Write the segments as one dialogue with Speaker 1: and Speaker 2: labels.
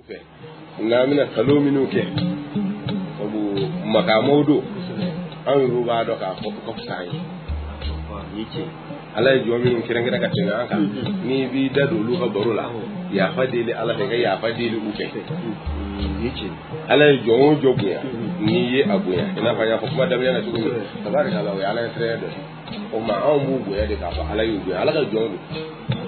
Speaker 1: fɛ n'an bɛna kalo minnu kɛ sabu makamaw don anw yɛrɛw b'a dɔn k'a fɔ u ka fisa an ye Ala ye jɔn minnu kɛrɛnkɛrɛn ka tɛmɛ an kan n'i b'i da don olu ka baro la yafa deli Ala fɛ ka yafa deli u fɛ Ala ye jɔn o jɔn bonya n'i ye a bonya i n'a fɔ an y'a fɔ kuma daminɛ na cogo min tabarikala o ye Ala ye siranya dɔ ye o ma anw b'u bonya de k'a fɔ Ala y'u bonya Ala ka jɔn don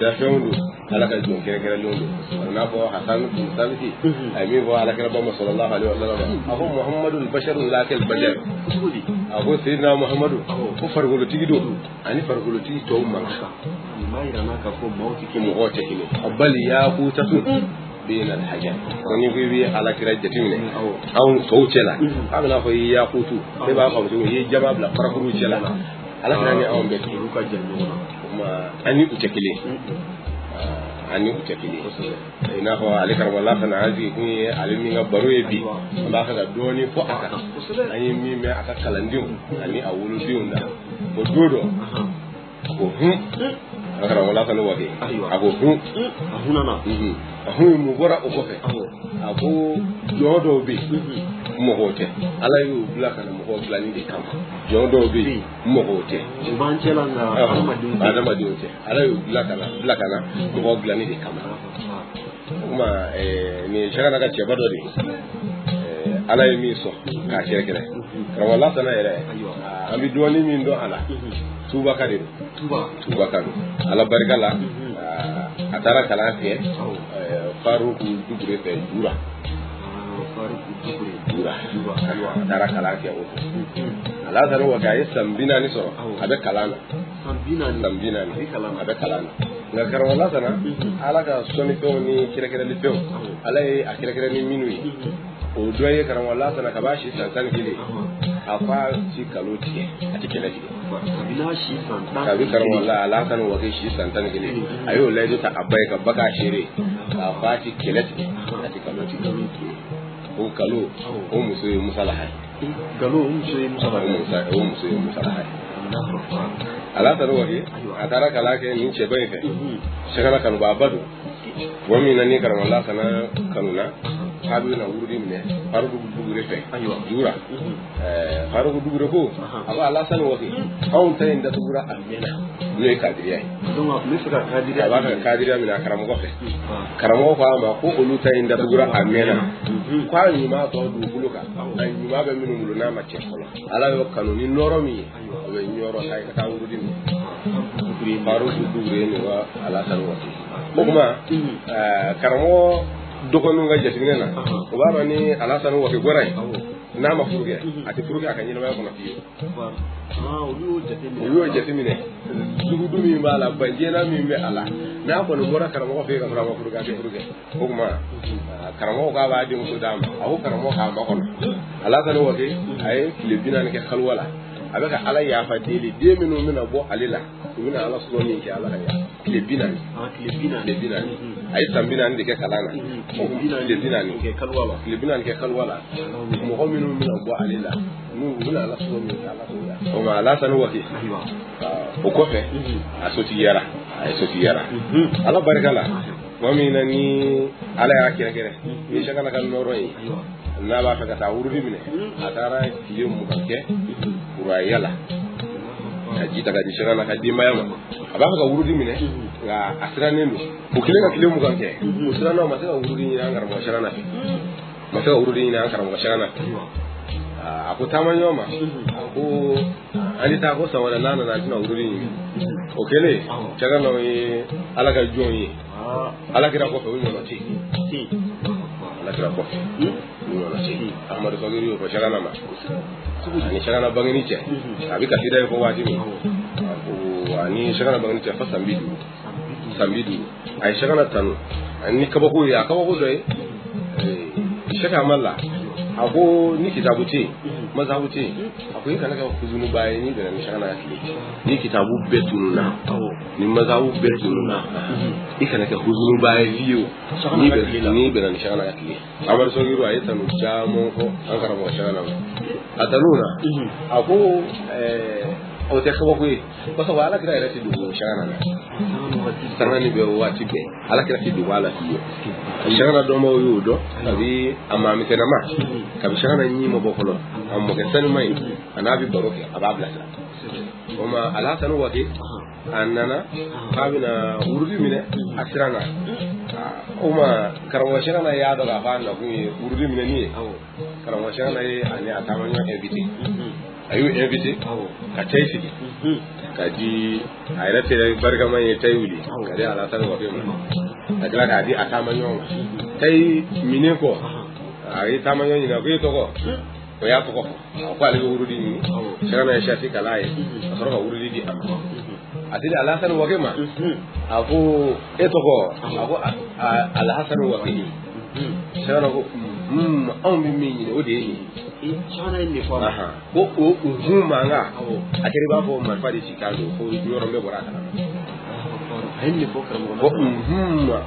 Speaker 1: dafɛnw don Ala ka jɔn kɛrɛnkɛrɛnlenw don o n'a fɔ Hasan bin Sabiti a ye min fɔ Ala kira ba ma sallallahu alaihi wa sallam a ko Muhammadu basharun la kal bashar a ko Seydina Muhammadu ko farikolotigi don ani farikolotigi tɔw man kan mɔgɔw tɛ kelen bali yaqutatun bayna al-hajar ko n'i ko i bɛ Ala kira jateminɛ anw tɔw cɛ la a bɛna fɔ i ye yakutu e b'a faamu cogo i ye jama bila farakuru cɛ la Ala kira ni anw bɛɛ olu ka jan ɲɔgɔn na o tuma an ni u tɛ kelen an ni u tɛ kelen i n'a fɔ ale karamɔgɔ Lasana an sigi kun ye ale min ka baro ye bi an b'a fɛ ka dɔɔnin fɔ a kan an ye min mɛn a ka kalandenw ani a wolodenw na o don dɔ a ko hun an karamɔgɔ Lasana Wage a ko hun
Speaker 2: a hunana
Speaker 1: a hun mun bɔra o kɔfɛ a ko jɔn dɔw bɛ yen mɔgɔw tɛ Ala y'u bila ka na mɔgɔw dilanni de kama jɔn dɔw bɛ yen mɔgɔw tɛ
Speaker 2: u b'an cɛ la nka
Speaker 1: adamadenw tɛ Ala y'u bila ka na mɔgɔw dilanni de kama o tuma nin ye Sɛkɛna ka cɛba dɔ de ye Ala ye min sɔn k'a kɛrɛkɛrɛ karamɔgɔ Lasana yɛrɛ an bɛ dɔɔnin min dɔn a la tubaka de don tubaka don Ala barika la a taara kalan kɛ Faruku Dukure fɛ Jura Jura a taara kalan kɛ o fɛ Alasani Wage a ye san 40 sɔrɔ a bɛ kalan na
Speaker 2: san 40
Speaker 1: a bɛ kalan na nka karamɔgɔ Lasana Ala ka sɔnnifɛnw ni kɛrɛkɛrɛlifɛnw Ala ye a kɛrɛkɛrɛ ni minnu ye o dɔ ye karamɔgɔ Lasana ka b'a si san 11 a ko a ti kalo tigɛ a ti kɛlɛ tigɛ kabi karamɔgɔ Alasani Wage si san 11 a y'o layidu ta a ba ye ka ba k'a seere k'a fɔ a ti kɛlɛ tigɛ a ti kalo tigɛ o kalo o muso ye Musalaha ye
Speaker 2: kalo o muso ye
Speaker 1: Musalaha o muso ye Musalaha ye Alasani Wage a taara kalan kɛ nin cɛba in fɛ Sɛkɛna kanubaaba don tuma min na ni karamɔgɔ Lasana kanuna k'a bɛna wurudi minɛ Faruku Dukure fɛ Jura Faruku Dukure ko a ko Alasani Wage anw ta in datugura a mɛnna n'o ye kadiriya ye a b'a fɛ ka kadiriya minɛ a karamɔgɔ fɛ karamɔgɔ ko a ma ko olu ta in datugura a mɛnna k'a ɲuman tɔ dugukolo kan a ɲuman bɛ minnu bolo n'a ma cɛ fɔlɔ Ala y'o kanu ni nɔɔrɔ min ye o bɛ ɲɔrɔ ta ka taa wurudi minɛ Faruku Dukure nin wa Alasani Wage o tuma karamɔgɔ dɔgɔninw ka jateminɛ na o b'a dɔn ni Alasani Wage bɔra yen n'a ma furu kɛ a tɛ furu kɛ a ka ɲɛnamaya kɔnɔ fiyewu
Speaker 2: olu
Speaker 1: y'o jateminɛ zugudu min b'a la banjɛna min bɛ a la n'a kɔni bɔra karamɔgɔ fɛ yen ka sɔrɔ a ma furu kɛ a tɛ furu kɛ o tuma karamɔgɔ k'a b'a denmuso d'a ma a ko karamɔgɔ k'a makɔnɔ Alasani Wage a ye tile 40 kɛ kaluwa la a bɛ ka Ala yafa deli den minnu bɛna bɔ ale la u bɛna Ala sɔrɔ min kɛ Ala ka yafa tile 40 a ye san 40 de kɛ kalan na tile 40 kɛ kaluwa la mɔgɔ minnu bɛna bɔ ale la n'u bɛna Ala sɔrɔ min kɛ Ala k'o yafa o ma Alasani Wage o kɔfɛ a sotigiyara a ye sotigiyara Ala barika la tuma min na ni Ala y'a kɛrɛkɛrɛ ni Sɛkɛna ka nɔɔrɔ ye n'a b'a fɛ ka taa wurudi minɛ a taara tile 20 kɛ kuraya la ka ji ta ka di Sɛkɛna ka denbaya ma a b'a fɛ ka wurudi minɛ nka a sirannen don o kelen ka tile 20 kɛ o siranna o ma se ka wurudi ɲini an karamɔgɔ Sɛkɛna fɛ ma se ka wurudi ɲini an karamɔgɔ Sɛkɛna fɛ a ko taama ɲɔgɔn ma a ko an tɛ taa ko san wɛrɛ n'a nana an tɛna wurudi ɲini o kɛlen Sɛkɛna ye Ala ka jɔn ye Ala kira kɔfɛ o ɲɔgɔn tɛ yen Ala kira kɔfɛ o ɲɔgɔn tɛ yen Amadu Sagiru y'o fɔ Sɛkɛna ma ani Sɛkɛna bangeni cɛ a bɛ kasida in fɔ waati min a ko ani Sɛkɛna bangeni cɛ fo san 50 san 50 a ye Sɛkɛna tanu ani kabako ye a kabako dɔ ye Sɛki Amadu la a ko ni kitabu tɛ yen masabu tɛ yen a ko i kana kɛ huzunuba ye n'i bɛnna ni Sɛkɛna ka tile ni kitabu bɛɛ tununna ni masabu bɛɛ tununna i kana kɛ huzunuba ye fiyewu n'i bɛnna ni Sɛkɛna ka tile Amadu Sagiru a ye tanu caman fɔ an karamɔgɔ Sɛkɛna ma a tanu na a ko O tɛ kabako ye parce que ala kira yɛrɛ tɛ dogo Cheikhana na sanga ni bɛ waati bɛɛ ala kira tɛ dogo a la fiyewu Cheikhana dɔnbaw y'o dɔn kabi a maamisɛnnama kabi Cheikhana ɲi ma bɔ fɔlɔ a mɔkɛ sanuma ye a n'a bɛ baro kɛ a b'a bilasira o ma Alhassan Wake a nana k'a bɛna wurudi minɛ a siranna o ma karamɔgɔ Cheikhana y'a dɔn k'a fɔ a nakun ye wurudi minɛni ye karamɔgɔ Cheikhana ye ani a taamaɲɔgɔn invité a y'u invité ka cɛ sigi ka di a yɛrɛ tɛ barikama ye tayi wuli ka di Alhassan Wake ma ka tila k'a di a taamaɲɔgɔn ma tayi minen kɔ a ye taamaɲɔgɔn ɲininka ko e tɔgɔ o y'a tɔgɔ fɔ a ko ale bɛ wurudi ɲini Cheikhana ye sasi kala ye ka sɔrɔ ka wurudi di a ma a selen Alhassan Wake ma a ko e tɔgɔ a ko Alhassan Wake Cheikhana ko anw bɛ min ɲini o de ye nin ye ko o hun mankan a kɛra i b'a fɔ marifa de ci kan don ko yɔrɔ bɛɛ bɔra a kalama ko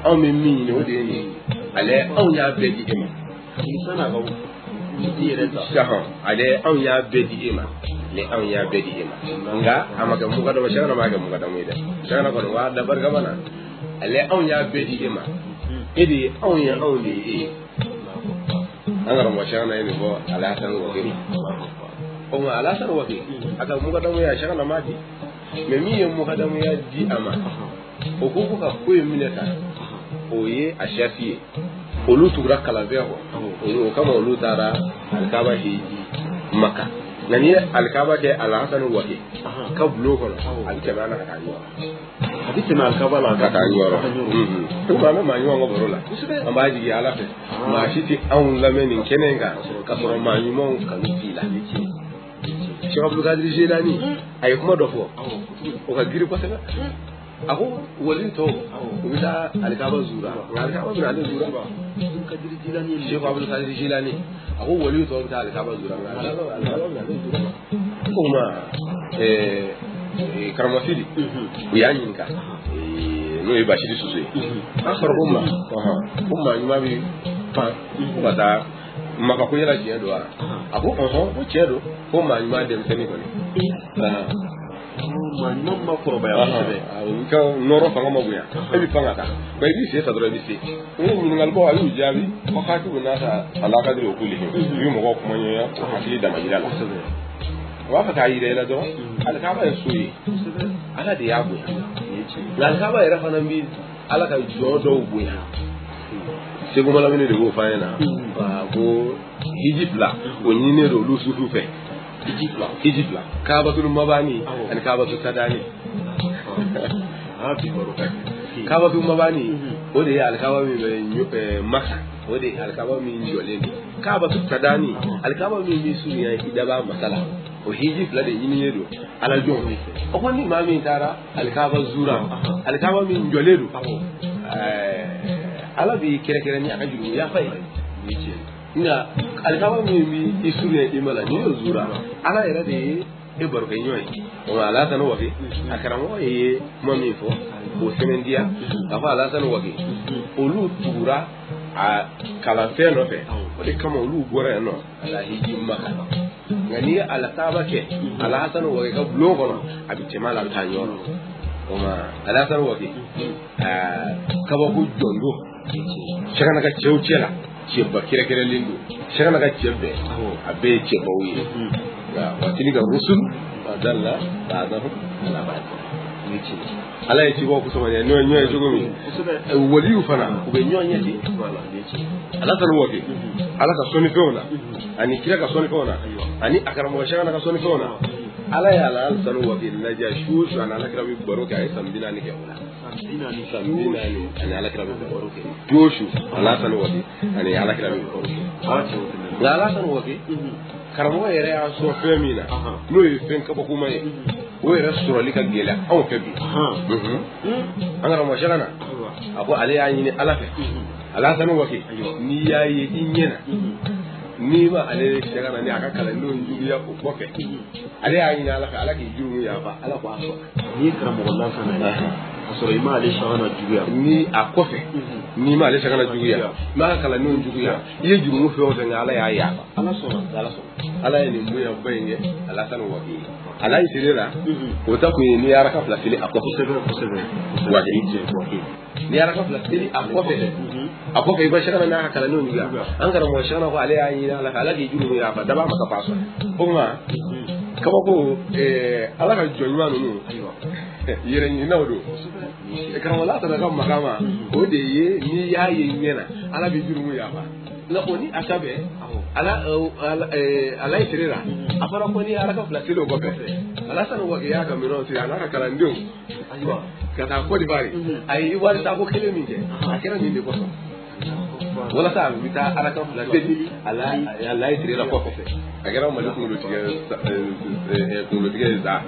Speaker 1: anw bɛ min ɲini o de ye nin ye ale anw y'a bɛɛ di e ma ale anw y'a bɛɛ di e ma ni anw y'a bɛɛ di e ma nka a ma kɛ mukadamu Cheikhana m'a kɛ mukadamu ye dɛ Cheikhana kɔni wa da barikama na ale anw y'a bɛɛ di e ma e de ye anw ye anw de ye e ye an karamɔgɔ Cheikhana ye nin fɔ Alhassan Wake ma o ma Alhassan Wake a ka mukadamuya Cheikhana m'a di mais min ye mukadamuya di a ma o ko ko ka ko in minɛ tan o ye a siyasi ye olu tugura kalanfɛn kɔ olu o kama olu taara alikaba hiji Maka nka n'i ye alikaba kɛ Alhassan Wake ka bulon kɔnɔ a bɛ tɛmɛ a na ka taa ɲɔgɔn
Speaker 2: a bɛ tɛmɛ alikaba la
Speaker 1: ka taa ɲɔgɔn komi an bɛ maa ɲuman ka baro la an b'a jigi ala fɛ maa si tɛ anw lamɛn nin kɛnɛ in kan ka sɔrɔ maa ɲumanw kanu t'i la Cheikh Abdul Qadir Jilani a ye kuma dɔ fɔ o ka girin kosɛbɛ a ko wali tɔw u bɛ taa alikaba zura nka alikaba bɛna ale zura Cheikh Abdul Qadir Jilani a ko wali tɔw bɛ taa alikaba zura nka alikaba bɛna ale zura o ma karamɔgɔ Sidi u y'a ɲininka n'o ye Basiri Susu ye a sɔrɔ ko ma ko maa ɲuman bɛ pan ko ka taa Maka ko yala tiɲɛ don wa a ko ɔhɔn ko tiɲɛ don ko maa ɲuman denmisɛnnin kɔni
Speaker 2: maa ɲuman ma kɔrɔbaya kosɛbɛ
Speaker 1: i ka nɔrɔ fanga ma bonya e bɛ pan ka taa nka i b'i sen ta dɔrɔn i bɛ se n ko ɲininkalibaw a y'u jaabi ko hakili n'a ka alakadiri o kuli i bɛ mɔgɔw kuma ɲɔgɔnya o hakili dama yira la o b'a fɛ k'a yira i la dɔrɔn alikaba ye so ye ala de y'a bonya nka alikaba yɛrɛ fana bɛ ala ka jɔn dɔw bonya Segu Malamini de b'o f'an ɲɛna ko hiji fila o ɲininen don olu sufu fɛ hiji fila kabatul mabani ani kabatul sadani kabatul mabani o de ye alikaba min bɛ Maka o de ye alikaba min jɔlen don kabatul sadani alikaba min bɛ surunya i daba masala o hiji fila de ɲininen don ala jɔn fɛ o ko ni maa min taara alikaba zura alikaba min jɔlen don ala b'i kɛrɛkɛrɛ ni a ka jurumu yafa ye nka alikaba min b'i surunya i ma la n'i y'o zura ala yɛrɛ de ye e barokɛ ɲɔgɔn ye o ma Alhassan Wake a karamɔgɔ ye kuma min fɔ k'o sɛmɛntiya k'a fɔ Alhassan Wake olu tugura a kalanfɛn nɔfɛ o de kama olu bɔra yen nɔ ka taa hiji Maka nka n'i ye alikaba kɛ Alhassan Wake ka bulon kɔnɔ a bɛ tɛmɛ a la a bɛ taa ɲɔgɔn o ma Alhassan Wake kabako jɔn don Cheikhana ka cɛw cɛ la cɛba kɛrɛkɛrɛlen don Cheikhana ka cɛ bɛɛ a bɛɛ ye cɛbaw ye wa tilka rusul wa dalla ba'dahum ala ba'd ala ye cibaw kusama n'o ye ɲɔgɔn ye cogo min waliw fana u bɛ ɲɔgɔn ɲɛ ten Alhassan Wake ala ka sɔnnifɛnw na ani kira ka sɔnnifɛnw na ani a karamɔgɔ Cheikhana ka sɔnnifɛnw na ala ye Alhassan Wake lajɛ su o su ani ala kira bɛ baro kɛ a ye san 40 kɛ o la san 40 ani ala kira bɛ baro kɛ su o su Alhassan Wake ani ala kira bɛ baro kɛ nka Alhassan Wake karamɔgɔ yɛrɛ y'a sɔn fɛn min na n'o ye fɛn kabakoma ye o yɛrɛ sɔrɔli ka gɛlɛn anw fɛ bi an karamɔgɔ Cheikhana a ko ale y'a ɲini ala fɛ Alhassan Wake n'i y'a ye i ɲɛ na n'i ma ale Cheikhana ni a ka kalandenw juguya o kɔfɛ ale y'a ɲini ala fɛ ala k'i jurumu yafa ala k'a sɔn
Speaker 2: n'i ye karamɔgɔ Lasana ye Ka sɔrɔ i m'ale Cheikhana juguya.
Speaker 1: Ni a kɔfɛ n'i m'ale Cheikhana juguya, i m'a ka kalandenw juguya, i ye jurumu fɛn o fɛn kɛ, Ala y'a yafa.
Speaker 2: Ala sɔnna.
Speaker 1: Ala sɔnna. Ala ye nin bonyaba in kɛ Alasani Wage ye. Alayi Tirera la, o ta kun ye n'i ye araka fila seli a kɔfɛ.
Speaker 2: Kosɛbɛ kosɛbɛ.
Speaker 1: Wage. N'i ye araka fila seli a kɔfɛ, a kɔfɛ i ba Cheikhana n'a ka kalandenw juguya. An karamɔgɔ Cheikhana ko ale y'a ɲini Ala fɛ, Ala k'i jurumu yafa, dab'a ma ka fa sɔrɔ. O tuma kabako Ala ka jɔn ɲuman ninnu yɛrɛ ɲininaw don. Karamɔgɔ Lasana ka makama o de ye n'i y'a ye ɲɛ na, Ala bɛ jurumu yafa. Nka o ni a ta bɛɛ, Alayi Tirera a fɔra ko n'i ye araka fila seli o kɔfɛ, Alasani Wage y'a ka minɛnw siri a n'a ka kalandenw ka taa Côte d'Ivoire. A ye Ivoire taako kelen min kɛ, a kɛra nin de kosɔn, walasa a bɛ taa araka fila seli Alayi Tirera kɔfɛ. A kɛra Mali kunkolotigɛ ye sa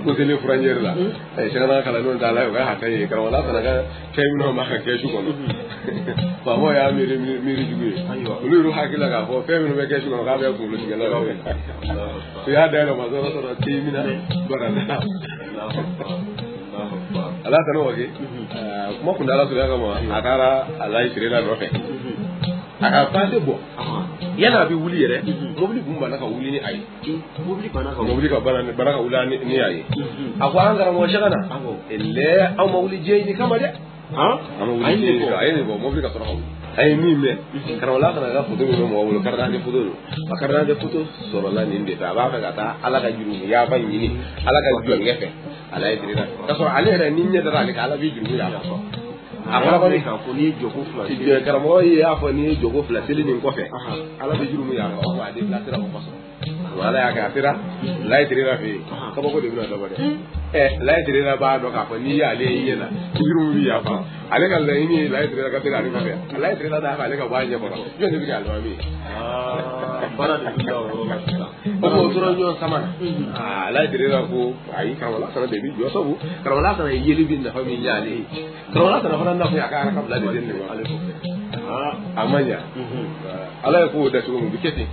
Speaker 1: ko seli furancɛri la, Cheikhana kalandenw t'a la, o ka hakɛ ye. Karamɔgɔ Lasana ka fɛn minnu b'a ka kɛsu kɔnɔ, faamaw y'a miiri miiri jugu ye. Olu yɛrɛ hakili la k'a fɔ fɛn minnu bɛ kɛsu kɔnɔ k'a bɛ kunkolotigɛlaw ye. U y'a dayɛlɛ, ma sɔrɔ sɔrɔ te mina barada. Alasani Wage kuma kun da surunya kama, a taara Alayi Tirera nɔfɛ, a ka pase bɔ. Yanni a bɛ wuli yɛrɛ, mobili kun banna ka wuli ni a ye.
Speaker 2: Mobili banna ka
Speaker 1: mobili ka banna ka wuli ni a ye. A ko an karamɔgɔ Cheikhana, lɛ aw ma wuli diɲɛ ɲini kama dɛ. An ma wuli diɲɛ ɲini, a ye nin bɔ mobili ka sɔrɔ ka wuli. A ye min mɛn, karamɔgɔ Lasana ka foto min bɛ mɔgɔ bolo, carte d'identité foto don. A carte d'identité foto sɔrɔla nin de fɛ. A b'a fɛ ka taa Ala ka jurumu yafa ɲini Ala ka jɔnkɛ fɛ Alayi Tirera, k'a sɔrɔ ale yɛrɛ ni ɲɛ dara ale kan, Ala b'i jurumu yafa. A fɔra ko
Speaker 2: k'a fɔ n'i ye jɔko fila
Speaker 1: seli, karamɔgɔ y'a fɔ n'i ye jɔko fila seli nin kɔfɛ, Ala bɛ jurumu yafa. O a déplacé o kosɔn. Ala y'a kɛ a sera Layi Tirera fɛ yen. Kabako de bɛna dɔ bɔ dɛ. Layi Tirera b'a dɔn k'a fɔ n'i y'ale ye ɲɛ na, jurumu bɛ yafa. Ale ka laɲini ye Layi Tirera ka sera ale kɔfɛ. Layi Tirera t'a fɛ ale ka bɔ a ɲɛ kɔrɔ. Jɔn de bɛ kɛ alimami ye?
Speaker 2: Baara de bɛ da o yɔrɔ la sisan.
Speaker 1: O ko tora ɲɔgɔn sama na. Layi Tirera ko ayi, karamɔgɔ Lasana de bɛ jɔ, sabu karamɔgɔ Lasana ye yeli bɛ nafa min ɲɛ ale ye. Karamɔgɔ Lasana fana nafa ye a ka araka fila de den ale kɔfɛ. A ma ɲa. Ala ye kow da cogo min, u bɛ kɛ ten.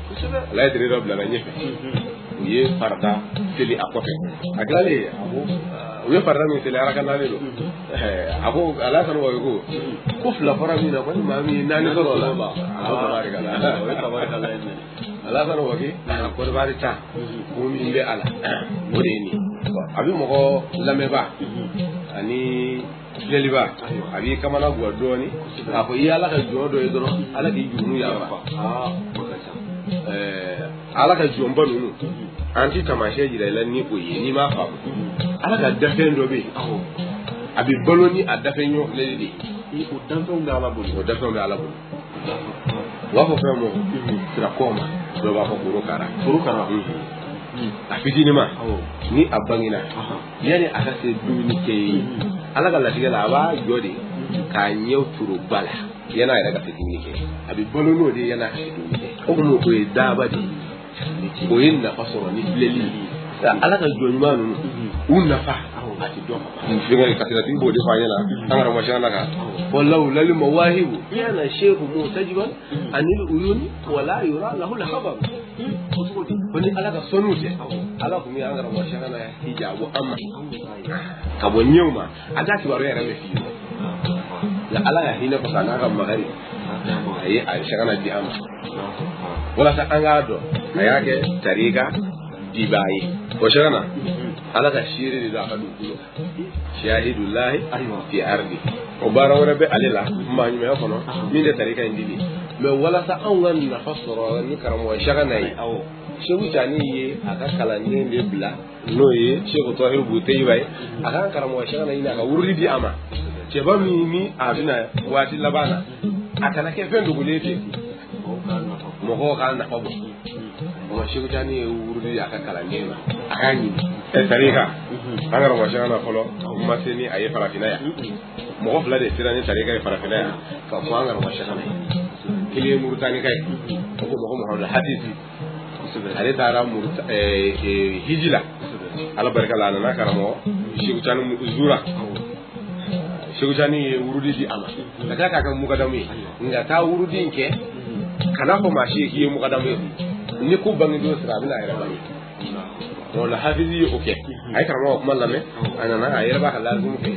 Speaker 1: Layi Tirera bilala ɲɛfɛ. U ye farida seli a kɔfɛ. A tilalen, a ko u ye farida min seli, araka naani don. A ko Alasani Wage ko fila fɔra min na, ko ni maa min ye naani sɔrɔ o la, a ko tabarikala.
Speaker 2: O ye tabarikala ye mɛnɛ.
Speaker 1: Alasani Wage a Côte d'Ivoire ta ko min bɛ a la, o de ye nin ye. A bɛ mɔgɔ lamɛnba ani filɛliba, a b'i kamana guwa dɔɔnin k'a fɔ i ye Ala ka jɔn dɔ ye dɔrɔn, Ala k'i jurumu yafa. Ala ka jɔnba ninnu, an ti taamasiyɛn jira i la ni o ye, n'i m'a faamu. Ala ka dafɛn dɔ bɛ yen, a bɛ balo ni a dafɛn ɲɔgɔn filɛli de ye.
Speaker 2: O dafɛnw bɛ Ala bolo.
Speaker 1: O dafɛnw bɛ Ala bolo. U b'a fɔ fɛn ma sirakɔ ma, dɔw b'a fɔ korokara.
Speaker 2: Korokara.
Speaker 1: A fitininma, ni a bangena, yanni a ka se dumuni kɛ ye, Ala ka latigɛ la, a b'a jɔ de k'a ɲɛw turu ba la yanni a yɛrɛ ka se dumuni kɛ. A bɛ balo n'o de ye yanni a ka se dumuni kɛ. O kuma o ye daaba de ye, o ye nafa sɔrɔ ni filɛli ye. Ala ka jɔn ɲuman ninnu, u nafa a ti dɔn. Fɛnkɛ kasidatigi b'o de fɔ an ɲɛna, an karamɔgɔ Cheikhana kan. Wallahu lal mawahibu kana sheikhu mutajiban anil uyuni wala yura lahu al khabar. Ko ni Ala ka sɔnniw tɛ, Ala kun bɛ an karamɔgɔ Cheikhana hijabu an ma ka bɔ ɲɛw ma, a t'a kibaruya yɛrɛ bɛ f'i ye. Nka Ala ka hinɛ kɔsɔn, a n'a ka makari, a ye a Cheikhana di an ma walasa an k'a dɔn. A y'a kɛ tarika dibaa ye. O Cheikhana, Ala ka seere de don a ka dugukolo kan, shahidulahi fi ardi. O baara wɛrɛ bɛ ale la maa ɲumanya kɔnɔ min tɛ tarika in dili. Mɛ walasa anw ka nafa sɔrɔ ni karamɔgɔ Cheikhana ye, Seku Cani ye a ka kalanden de bila, n'o ye Seku Tɔhiru Buteyiba ye. A ka karamɔgɔ Cheikhana ɲini a ka wurudi di a ma. Cɛba min ni a bɛna waati laban na, a kana kɛ fɛn dogolen ten, mɔgɔw k'a nafa bɔ. O ma Seku Cani ye wurudi di a ka kalanden ma, a k'a ɲini. Tarika an karamɔgɔ Cheikhana fɔlɔ ma se ni a ye farafinna yan. Mɔgɔ fila de sera ni tarika ye farafinna yan ka fɔ an karamɔgɔ Cheikhana ye. Kelen ye Murutanika ye, o ko mɔgɔ Muhamadu Hafizi, ale taara hiji la, Ala barika la, a nana karamɔgɔ Seku Cani zura. Seku Cani ye wurudi di a ma ka tila k'a kɛ mukadamu ye. Nka taa wurudi in kɛ, kana fɔ maa si ye k'i ye mukadamu ye. Ni ko bangedon sera, a bɛna a yɛrɛ bange. Donc la Hafizi ye o kɛ, a ye karamɔgɔ kuma lamɛn, a nana a yɛrɛ b'a ka lazimu kɛ.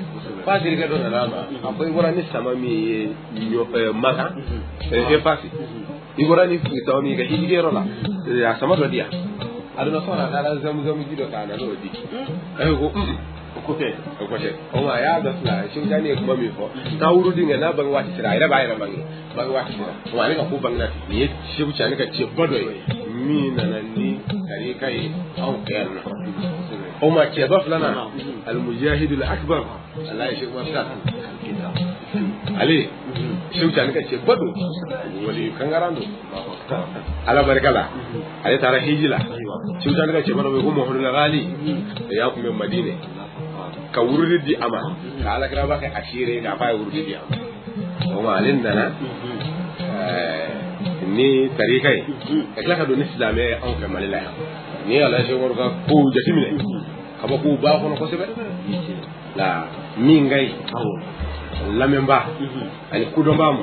Speaker 1: F'a terikɛ dɔ nana a ma, a ko i bɔra ni sama min ye Makan, Fasi, i bɔra ni sama min ye ka hijikɛyɔrɔ la, a sama dɔ di yan. A donna so kɔnɔ, a taara zamuzamu ji dɔ ta, a nan'o di. A ko
Speaker 2: o ko tɛ.
Speaker 1: O ko tɛ. O ma a y'a dɔ fila, Seku Tijani ye kuma min fɔ, taa wurudi kɛ, n'a bange waati sera, a yɛrɛ b'a yɛrɛ bange, bange waati sera. O ma ale ka ko bangena ten. Nin ye Seku Tijani ka cɛba dɔ ye min nana ni tarika ye anw fɛ yan nɔ. O ma cɛba filanan, Al-Mujahidul Akbar, Alaye Seku Umar Tall, ale Seku Tijani ka cɛba don, wali kangaran don. Ala barika la, ale taara hiji la. Seku Tijani ka cɛba dɔ bɛ yen ko Mahamadu Lagali, o y'a kun bɛ Madinɛ, ka wurudi di a ma, ka alakiraba kɛ a seere k'a fɔ a ye wurudi di a ma. O ma ale nana ni tarika ye ka tila ka don ni silamɛ ye anw fɛ Mali la yan. N'i ye Alaye Seku Umaru ka kow jateminɛ, kabakow b'a kɔnɔ kosɛbɛ, nka min ka ɲi lamɛnbaa ani kodɔnbaa ma,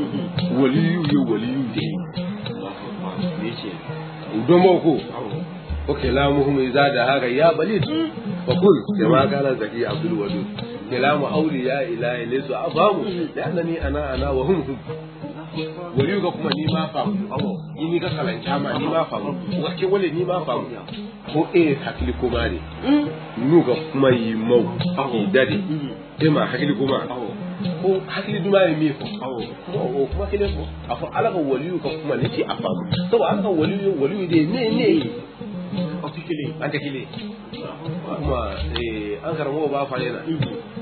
Speaker 1: waliyuw ye waliyuw de ye. U dɔnbaw ko o kalamuhum iza dahaka ya balid fa kul kama qala Zaki Abdul Wadud, kalamu awliya ilahi laysa afamu li'annani ana ana wa hum hum. Waliyu ka kuma n'i m'a faamu, i n'i ka kalan caman n'i m'a faamu, u ka kɛwale n'i m'a faamu, ko e ye hakili koma de, n'u ka kuma y'i maw k'i da de, e ma hakili koma, ko hakili duman ye min fɔ, kuma o kuma kelen fɔ, a fɔ Ala ka waliyu ka kuma ne ti a faamu, sabu Ala ka waliyu ye waliyu de ye, ne ye ne ye,
Speaker 2: Aw tɛ kelen ye.
Speaker 1: An tɛ kelen ye. O tuma an karamɔgɔw b'a fɔ an ɲɛna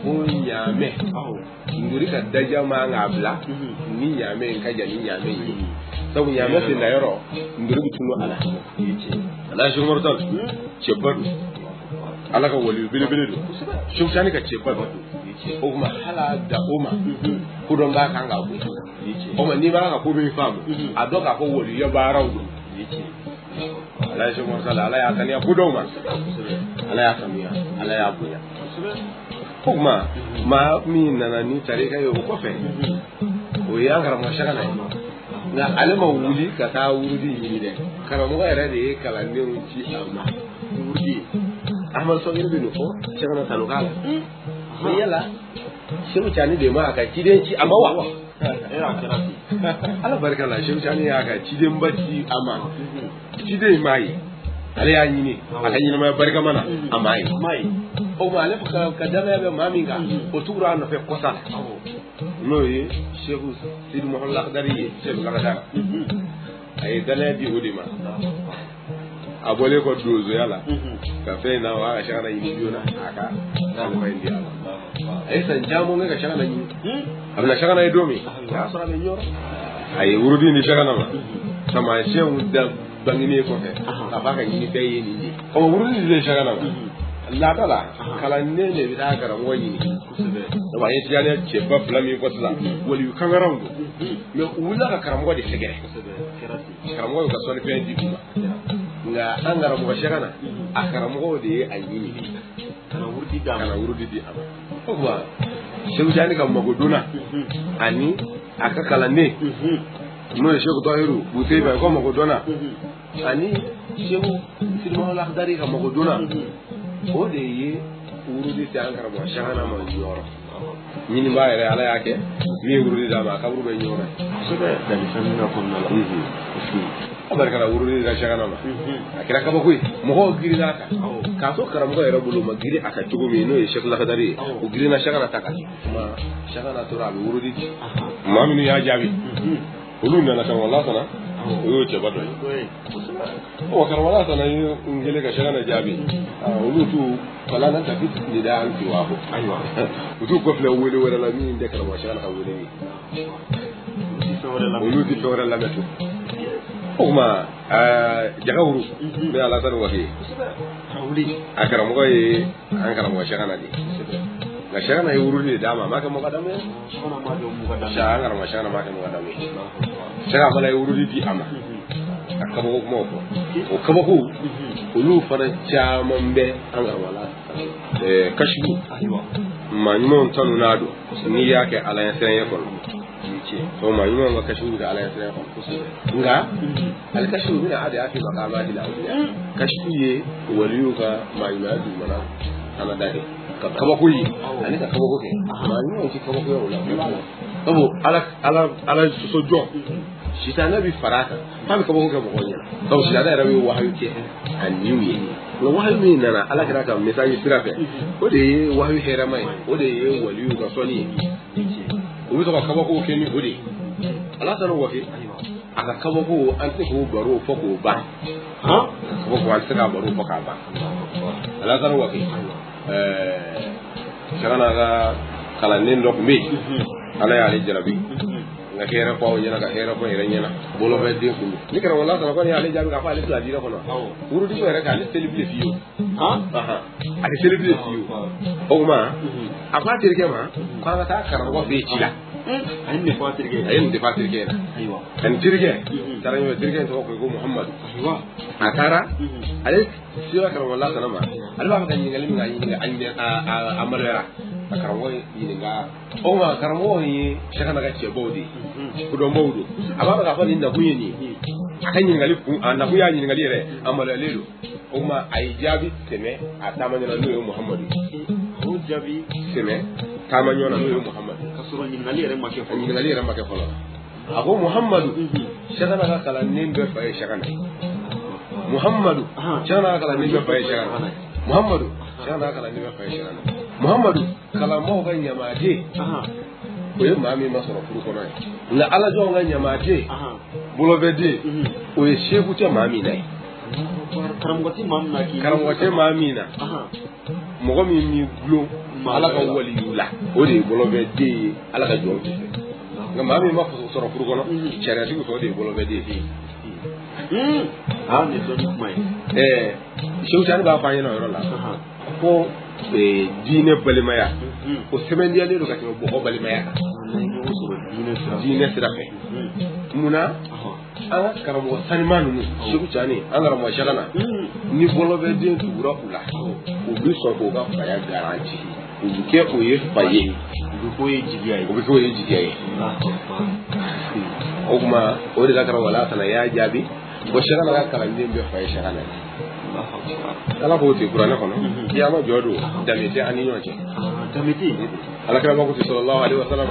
Speaker 1: ko ɲaamɛ ndori ka daja man k'a bila ni ɲaamɛ in ka jan ni ɲaamɛ in ye, sabu ɲaamɛ sen da yɔrɔ ndori bɛ tunu a la. Alaye Seku Umaru Tall cɛba don, Ala ka waliyu belebele don, Seku Tijani ka cɛba don. O tuma hali a da o ma kodɔn b'a kan k'a bonya. O tuma n'i b'a ka ko min faamu, a dɔn k'a fɔ waliya baaraw don. Alaye Seku Umaru Tall, Ala y'a kaniya kodɔn ma, Ala y'a kanuya, Ala y'a bonya. O tuma maa min nana ni tarika ye o kɔfɛ, o ye an karamɔgɔ Sakana ye. Nka ale ma wuli ka taa wurudi ɲini dɛ, karamɔgɔ yɛrɛ de ye kalandenw ci a ma wurudi ye. Ahmadu Sɔgiri bɛ nin fɔ Sakana tanu k'a la, mais yala Seku Tijani de ma a ka ciden ci a ma wa? Ala barika la, Seku Tijani y'a ka cidenba ci a ma, ciden in m'a ye, ale y'a ɲini a ka ɲɛnamaya barikama na, a m'a ye. O tuma ale ka danaya bɛ maa min kan, o tugura a nɔfɛ kɔsa la, n'o ye Seku Sidi Muhamadu Lakadari ye. Seku Lakadari, a ye danaya di o de ma. A bɔlen kɔ donsoya la ka fɛn in na, o y'a ka Sakana ɲini joona, a ka kalifa in di a ma. A ye san caman kɛ ka Sakana ɲini, a bɛna Sakana ye don min, o y'a sɔrɔ a bɛ Ɲɔrɔ. A ye wurudi di Sakana ma taamasiyɛnw da bangenen kɔfɛ k'a fɔ a ka ɲinifɛn ye nin de ye. Ɔ wurudi dilen Sakana ma, laada la kalanden de bɛ taa karamɔgɔ ɲini. Sabu an ye Tijaniya cɛba fila min fɔ sisan, waliyu kangaraw don, mais u wulila ka karamɔgɔ de sɛgɛrɛ, karamɔgɔ y'u ka sɔnnifɛn di u ma. Nka an karamɔgɔ Sakana, a karamɔgɔw de ye a ɲini
Speaker 2: Kana wurudi d'a ma.
Speaker 1: Kana wurudi di a ma. O tuma Seku Tijani ka magodonna ani a ka kalanden n'o ye Seku Tahiru Buseba ka magodonna ani Seku Sidi Muhamadu Lakadari ka magodonna, o de ye wurudi se an karamɔgɔ Sakana ma Ɲɔrɔ. Ɲinibaa yɛrɛ, Ala y'a kɛ min ye wurudi d'a ma, a kaburu bɛ Ɲɔrɔ.
Speaker 2: Kosɛbɛ, danni fɛn min kɔnɔna la.
Speaker 1: A barika la, wurudi dira Sakana ma, a kɛra kabako ye, mɔgɔw girinna a kan k'a to karamɔgɔ yɛrɛ bolo ma girin a kan cogo min, n'o ye Seku Lakadari ye, o girinna Sakana ta kan. Kuma Sakana tora a bɛ wurudi di, maa minnu y'a jaabi, olu nana karamɔgɔ Lasana, o y'o cɛba dɔ ye. Ɔ karamɔgɔ Lasana ye n kɛlen ka Sakana jaabi, olu t'u kalan na tafi ni da an ti wa ko
Speaker 2: Ayiwa.
Speaker 1: U t'u kɔfilɛ wele wɛrɛ la min tɛ karamɔgɔ Sakana ka wele ye. Olu ti fɛn wɛrɛ lamɛn tun. O tuma Jagawuru n bɛ Alasani Wake, a karamɔgɔ ye an karamɔgɔ Sakana de ye. Nka Sakana ye wurudi de d'a ma, a m'a kɛ mɔgɔdamu ye. An karamɔgɔ Sakana m'a kɛ mɔgɔdamu ye. Saka fana ye wurudi di a ma ka kabako kumaw fɔ, o kabako olu fana caman bɛ an karamɔgɔ la kasifu maa ɲumanw tanu n'a don n'i y'a kɛ Ala ɲɛsiranɲɛ kɔnɔ. O maa ɲumanw ka kasifu bɛ kɛ Ala ɲɛsiranɲɛ kɔnɔ, nka ale kasifu bɛna a de y'a fi makamati la, kasifu ye waliyuw ka maa ɲumanya dugumana sanada kɛ ka kabako ye ani ka kabako kɛ maa ɲumanw tɛ kabakoya o la sabu ala sɔsɔ jɔn sitanɛ bɛ fara a kan f'a bɛ kabako kɛ mɔgɔw ɲɛna sabu sitanɛ yɛrɛ bɛ wahayu kɛ a niw ye nka wahayu min nana ala kɛra ka message sira fɛ o de ye wahayu hɛrɛma ye o de ye waliyu ka sɔnni ye u bɛ to ka kabakow kɛ ni o de ye Alasani Wake a ka kabako an tɛ se k'o baro fɔ k'o ban kabako an tɛ se k'a baro fɔ k'a ban Alasani Wake Cheikhana ka kalanden dɔ tun bɛ yen ala y'ale jarabi n ka hɛrɛ fɔ aw ɲɛna ka hɛrɛ fɔ n yɛrɛ ɲɛna bolofɛn kun don ni karamɔgɔ Lasana kɔni y'ale jaabi k'a fɔ ale tɛna diinɛ kɔnɔ wurudiko yɛrɛ k'ale seli bilen fiyewu a tɛ seli bilen fiyewu o tuma a ko a terikɛ ma k'an ka taa karamɔgɔ fɛ yen ci la
Speaker 2: a ye nin de fɔ a terikɛ
Speaker 1: ye a ye nin de fɔ a terikɛ ɲɛna ani terikɛ taara ɲɔgɔn terikɛ in tɔgɔ ko Muhamadu a taara ale sera karamɔgɔ Lasana ma ale b'a fɛ ka ɲininkali min kɛ a ɲininka a maloyara ka karamɔgɔ ɲininka o tuma karamɔgɔ ye Cheikhana ka cɛbaw de ye kodɔnbaw don a b'a fɛ k'a fɔ nin nakun ye nin ye a ka ɲininkali kun a nakun y'a ɲininkali yɛrɛ a maloyalen don o tuma a ye jaabi tɛmɛ a taama ɲɛna n'o ye Muhamadu ye
Speaker 2: o jaabi
Speaker 1: tɛmɛ taama ɲɔgɔn na n'o ye Muhamadu
Speaker 2: ka sɔrɔ ɲininkali yɛrɛ ma kɛ fɔlɔ
Speaker 1: ɲininkali yɛrɛ ma kɛ fɔlɔ a ko Muhamadu Cheikhana ka kalanden bɛɛ fa ye Cheikhana Muhamadu Cheikhana ka kalanden bɛɛ fa ye Cheikhana Muhamadu Cheikhana ka kalanden bɛɛ fa ye Cheikhana Muhamadu kalanbaaw ka ɲamaden o ye maa min ma sɔrɔ furu kɔnɔ ye nka alajɔnw ka ɲamaden bolofɛden o ye seku tɛ maa min na ye
Speaker 2: karamɔgɔ tɛ maa min na
Speaker 1: karamɔgɔ tɛ maa min na mɔgɔ min b'i gulon ala ka waliyu la o de ye bolofɛden ye ala ka jɔnw fɛ nka maa min ma sɔrɔ furu kɔnɔ sariyatigi fɛ o de ye bolofɛden ye
Speaker 2: nin dɔnni kuma ye
Speaker 1: Seku Tijani b'a fɔ an ɲɛna o yɔrɔ la ko diinɛ balimaya o sɛbɛndiyalen don ka tɛmɛ bɔgɔ balimaya kan diinɛ sira fɛ munna an ka karamɔgɔ sanima ninnu Seku Tijani an karamɔgɔ Cheikhana ni bɔlɔbɛden tugura u la u bɛ sɔn k'o ka faya garanti u bɛ kɛ o ye fa ye
Speaker 2: u bɛ k'o ye jigiya ye
Speaker 1: o bɛ k'o ye jigiya ye o tuma o de la karamɔgɔ Lasana y'a jaabi ko Cheikhana ka kalanden bɛɛ fa ye Cheikhana ye ala k'o ten kuranɛ kɔnɔ kiyama jɔ don danbe tɛ an ni ɲɔgɔn cɛ
Speaker 2: danbe tɛ
Speaker 1: ala kira ko ten sallallahu alaihi wa sallam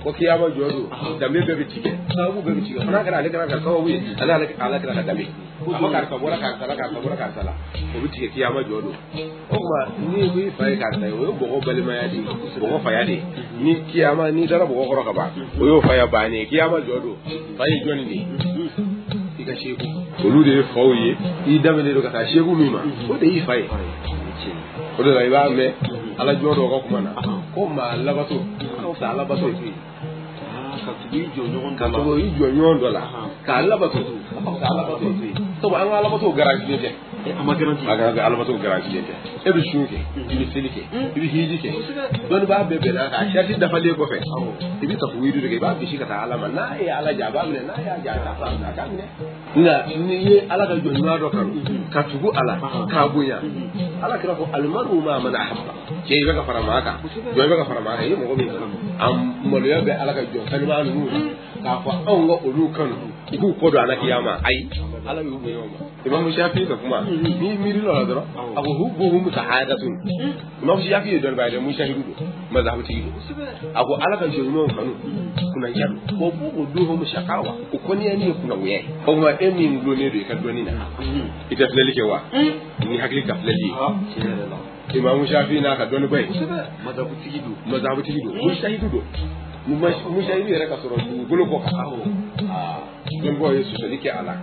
Speaker 1: ko kiyama jɔ don danbe bɛɛ bɛ tigɛ sababu bɛɛ bɛ tigɛ fo n'a kɛra ale kira ka sababu ye ale ala kira ka danbe a ko karisa bɔra karisa la karisa bɔra karisa la o bɛ tigɛ kiyama jɔ don o tuma n'i ko i fa ye karisa ye o ye bɔgɔ balimaya de ye bɔgɔ faya de ye ni kiyama n'i dara bɔgɔ kɔrɔ ka ban o y'o faya bannen ye kiyama jɔ don fa ye jɔnni de ye i ka seku olu de ye faw ye i daminɛ don ka taa seku min ma o de y'i fa ye o de la i b'a mɛn ala jɔn dɔw ka kuma na ko maa labato ka fisa alabato ye
Speaker 2: ka tugu i jɔɲɔgɔn
Speaker 1: ka tugu i jɔɲɔgɔn dɔ la k'a labato ka fisa alabato ye sabu an ka alabato garantilen tɛ
Speaker 2: a ma garanti
Speaker 1: a ka alabato garantilen tɛ e bɛ sun kɛ i bɛ seli kɛ i bɛ hiji kɛ dɔnnibaa bɛɛ bɛnna k'a sariti dafalen kɔfɛ i bɛ tafuwidu de kɛ i b'a bisi ka taa ala ma n'a ye ala ja a b'a minɛ n'a y'a ja a t'a minɛ nka n'i ye ala ka jɔn ɲuman dɔ kanu ka tugu a la k'a bonya ala kira ko alimaru ma man ahabba cɛ i bɛ ka fara maa kan jɔn i bɛ ka fara maa kan i ye mɔgɔ min kanu a maloya bɛ ala ka jɔn sanuma ninnu k'a fɔ anw ka olu kanu i k'u kɔ don ala kiyama ayi ala y'u bonya o ma Imamu Shafi ka kuma n'i miiri l'o la dɔrɔn a ko hubbuhum sa'adatun Imamu Shafi ye dɔnnibaa ye dɛ mujahidu don mazhabutigi don a ko ala ka jɔn ɲumanw kanu kunnaja don wa bughduhum shaqawa o kɔniyani ye kunnagoya ye o tuma e min gulonnen don i ka dɔnni na i tɛ filɛli kɛ wa ni hakili ka filɛli ye Imamu Shafi n'a ka dɔnniba ye mazhabutigi don mujahidu don mujahidu yɛrɛ ka sɔrɔ dugukolo kɔ kan dɔnnibaaw ye sɔsɔli kɛ a la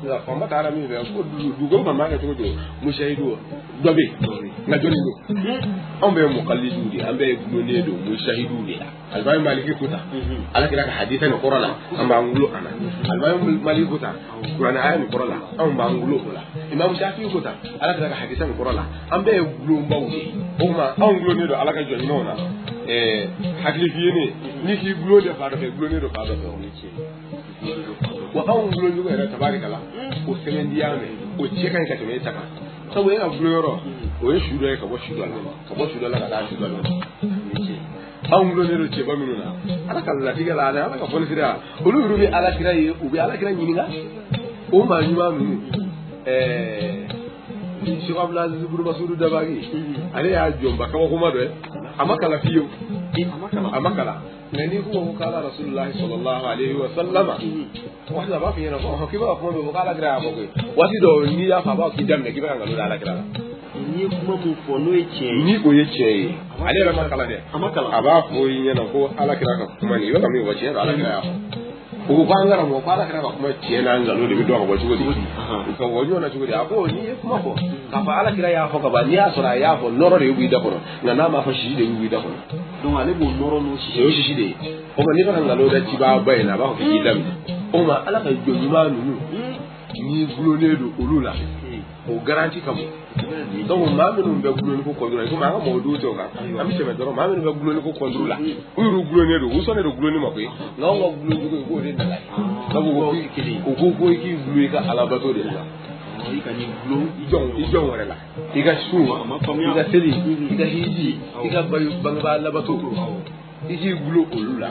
Speaker 1: nka fanba taara min fɛ ko dugukolo kan b'a kɛ cogo cogo mujahidu dɔ bɛ yen nka jɔnni don anw bɛɛ ye mukalidiw de ye an bɛɛ ye gulonnen don mujahiduw de la alimami maliki ko tan ala kira ka hadisa nin kɔrɔ la an b'an gulo a la alimami maliki ko tan kuranɛ aya nin kɔrɔ la anw b'an gulo o la imamu shafi ko tan ala kira ka hadisa nin kɔrɔ la an bɛɛ ye gulonbaw de ye o tuma anw gulonnen don ala ka jɔn ɲumanw na hakili fiyenen n'i k'i gulon de fa dɔ fɛ gulonnen don fa dɔ fɛ wa anw gulon cogo yɛrɛ tabarikala o sɛbɛndiya mɛn o cɛ ka ɲi ka tɛmɛ e ta kan sabu e ka gulon yɔrɔ o ye su dɔ ye ka bɔ su dɔ la ka bɔ su dɔ la ka taa su dɔ la anw gulonnen don cɛba minnu na ala ka latigɛ la ani ala ka fɔnisiriya olu yɛrɛ bɛ ala kira ye u bɛ ala kira ɲininka o maa ɲuman ninnu Cheikh Abdulaziz Ibn Mas'ud Dabagi ale y'a jɔnba kabakoma dɔ ye a ma kalan fiyewu a ma kalan nka n'i ko k'ala Rasulullahi sallallahu alaihi wa sallama waati a b'a f'i ɲɛna ko k'i bɛ ka kuma min fɔ k'ala kira y'a fɔ koyi waati dɔw n'i y'a fɔ a b'a fɔ k'i daminɛ k'i bɛ ka nkalon da ala kira la
Speaker 2: n'i ye kuma min fɔ n'o ye tiɲɛ ye
Speaker 1: ni o ye tiɲɛ ye ale yɛrɛ ma kalan dɛ
Speaker 2: a ma kalan
Speaker 1: a b'a fɔ i ɲɛna ko ala kira ka kuma nin i bɛ ka min fɔ tiɲɛ don ala kira y'a fɔ u ko k'an karamɔgɔ ko ala kira ka kuma tiɲɛ n'a nkalon de bɛ dɔn ka bɔ cogo di ka bɔ ɲɔgɔn na cogo di a ko n'i ye kuma fɔ k'a fɔ ala kira y'a fɔ ka ban n'i y'a sɔrɔ a y'a fɔ nɔrɔ de b'i da kɔnɔ nka n'a m'a fɔ sisi de b'i da kɔnɔ
Speaker 2: donc ale b'o nɔrɔ n'o sisi
Speaker 1: o ye sisi de ye o ma n'i bɛ ka nkalon da cibaaba in na a b'a fɔ k'i daminɛ o ma ala ka jɔn ɲuman ninnu n'i gulonnen don olu la o garanti ka bon donc maa minnu bɛ gulonni ko kɔnturu la komi an ka mɔgɔ duw tɛ o kan an bɛ tɛmɛ dɔrɔn maa minnu bɛ gulonni ko kɔnturu la u yɛrɛ gulonnen don u sɔnnen don gulonni ma koyi nka anw ka gulon cogo i k'o de nana ye sabu u ko ko i k'i gulon i ka alabato de la
Speaker 2: i ka n'i gulon
Speaker 1: i jɔn wɛrɛ la i ka sun i ka seli i ka hiji i ka bangebaa labato i k'i gulon olu la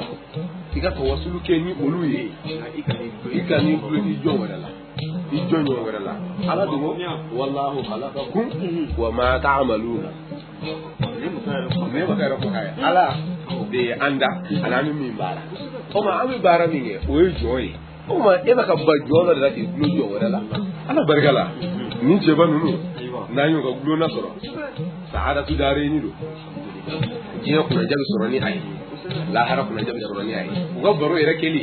Speaker 1: i ka tawasulu kɛ ni olu ye i ka n'i gulon i jɔn wɛrɛ la i jɔn ɲɔgɔn wɛrɛ la ala dogo wallahu khalaqakum wa ma ta'maluna ne ma yɛrɛ ko k'a ye ala de ye an da ani an bɛ min baara o ma an bɛ baara min kɛ o ye jɔn ye o ma e bɛ ka ba jɔn dɔ de la k'i gulon jɔn wɛrɛ la ala barika la nin cɛba ninnu n'an y'u ka gulonna sɔrɔ sa'adatu daarayni don diɲɛ kunnaja bɛ sɔrɔ ni a ye lahara kunnaja bɛ sɔrɔ ni a ye u ka baro yɛrɛ kɛli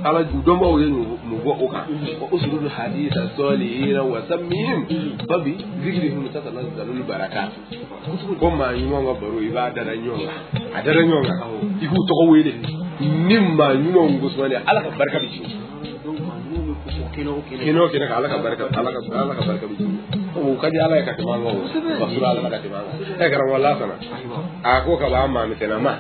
Speaker 1: ala dɔnbaaw ye mun bɔ o kan wa usrudu hadisa salihina wa sammihim fa bi zikrihim tatanazzalul barakat ko maa ɲuman ka baro i b'a dada ɲɔgɔn kan a dada ɲɔgɔn kan i k'u tɔgɔ wele ni maa ɲumanw kosɔn ala ka barika bɛ jigin kɛnɛ o kɛnɛ kan ala ka barika ala ka barika bɛ jigin o ka di ala ye ka tɛmɛ an kan o ka sura ala ka tɛmɛ an kan ɛ karamɔgɔ Lasana a ko ka b'a maa misɛnna ma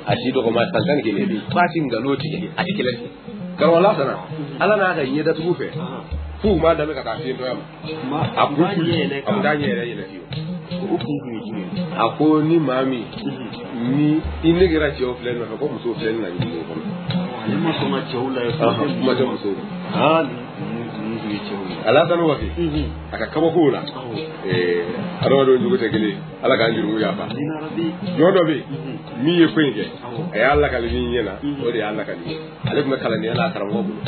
Speaker 1: a si dɔgɔma san 11 k'a ti nkalon tigɛ a ti kɛlɛ tigɛ karamɔgɔ Lasana ala n'a ka ɲɛdatugu fɛ f'u m'a daminɛ ka taa fiyentɔya ma a kun a kun t'a ɲɛ yɛrɛ yɛlɛ fiyewu
Speaker 2: o kun kun ye jumɛn ye
Speaker 1: a ko ni maa min ni i negera cɛw filɛ nɔfɛ ko musow filɛ na ɲini kɔnɔ
Speaker 2: ale ma sɔn ka cɛw lajɛ
Speaker 1: kuma tɛ musow
Speaker 2: ma ninnu tun ye cɛw ye
Speaker 1: Alasani Wake a ka kabakow la adamadenw jugu tɛ kelen ala k'an jurumu yafa jɔn dɔ bɛ yen min ye ko in kɛ a y'a lakali min ɲɛna o de y'a lakali ye ale tun bɛ kalandenya la a karamɔgɔ bolo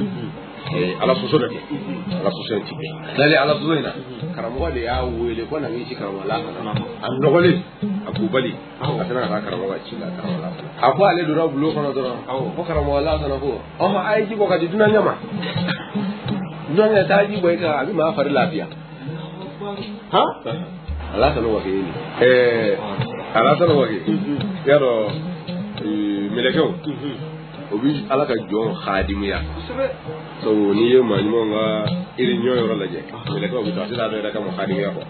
Speaker 1: ala soso dɔ kɛ ala soso in ti bɛn tilalen ala soso in na karamɔgɔ de y'a wele ko na k'i ci karamɔgɔ Lasana a nɔgɔlen a k'u bali a sera ka taa karamɔgɔ ci la karamɔgɔ Lasana a ko ale donna bulon kɔnɔ dɔrɔn ko karamɔgɔ Lasana ko ɔhɔn a ye ji bɔ ka di dunan ɲɛ ma dunan ɲɛ taa ji bɔ i kan a bɛ maa fari lafiya Alasani Wake ye nin Alasani Wake y'a dɔn mɛlɛkɛw o bi ala ka jɔn hadimuya sabu n'i ye maa ɲumanw ka réunion yɔrɔ lajɛ mɛlɛkɛw bɛ taa sisan dɔ yɛrɛ kama hadimuya kɔ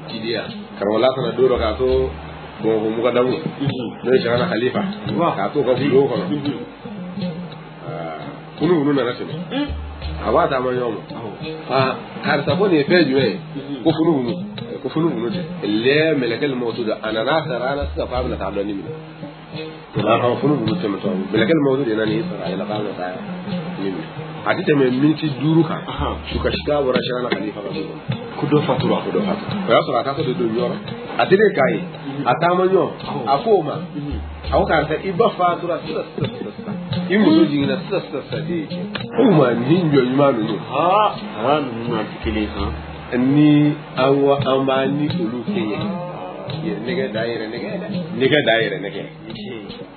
Speaker 1: cidenya karamɔgɔ Lasana don dɔ k'a to Bamakɔ mukadamu n'o ye Cheikhana Khalifa k'a to ka bulon kɔnɔ kunu nana tɛmɛ a b'a taama ɲɔgɔn ma karisa ko nin ye fɛn jumɛn ye ko funufunu ko funufunu tɛ lɛ mɛlɛkɛli mɔgɔ don a nana sara ala sisan k'a bɛna taa dɔɔnin minɛ a funufunu tɛmɛtɔ mɛlɛkɛli mɔgɔ de nana n'i sara a yɛlɛ k'a bɛna taa nin minɛ a tɛ tɛmɛ miniti 5 kan sukasika bɔra Cheikhana Khalifa ka du kɔnɔ
Speaker 2: ko dɔ fatura
Speaker 1: ko dɔ fatura o y'a sɔrɔ a taatɔ de don ɲɔrɔ a tɛ k'a ye a taama ɲɔgɔn a ko o ma a ko karisa i ba fatura sisan sisan sisan i muso jiginna sisan sisan sisan den ye cɛ o ma nin jɔ ɲuman ninnu
Speaker 2: ninnu na tɛ kelen ye
Speaker 1: ni an ko an b'a ni olu kɛɲɛ yɛrɛ nɛgɛ da yɛrɛ nɛgɛ nɛgɛ da yɛrɛ nɛgɛ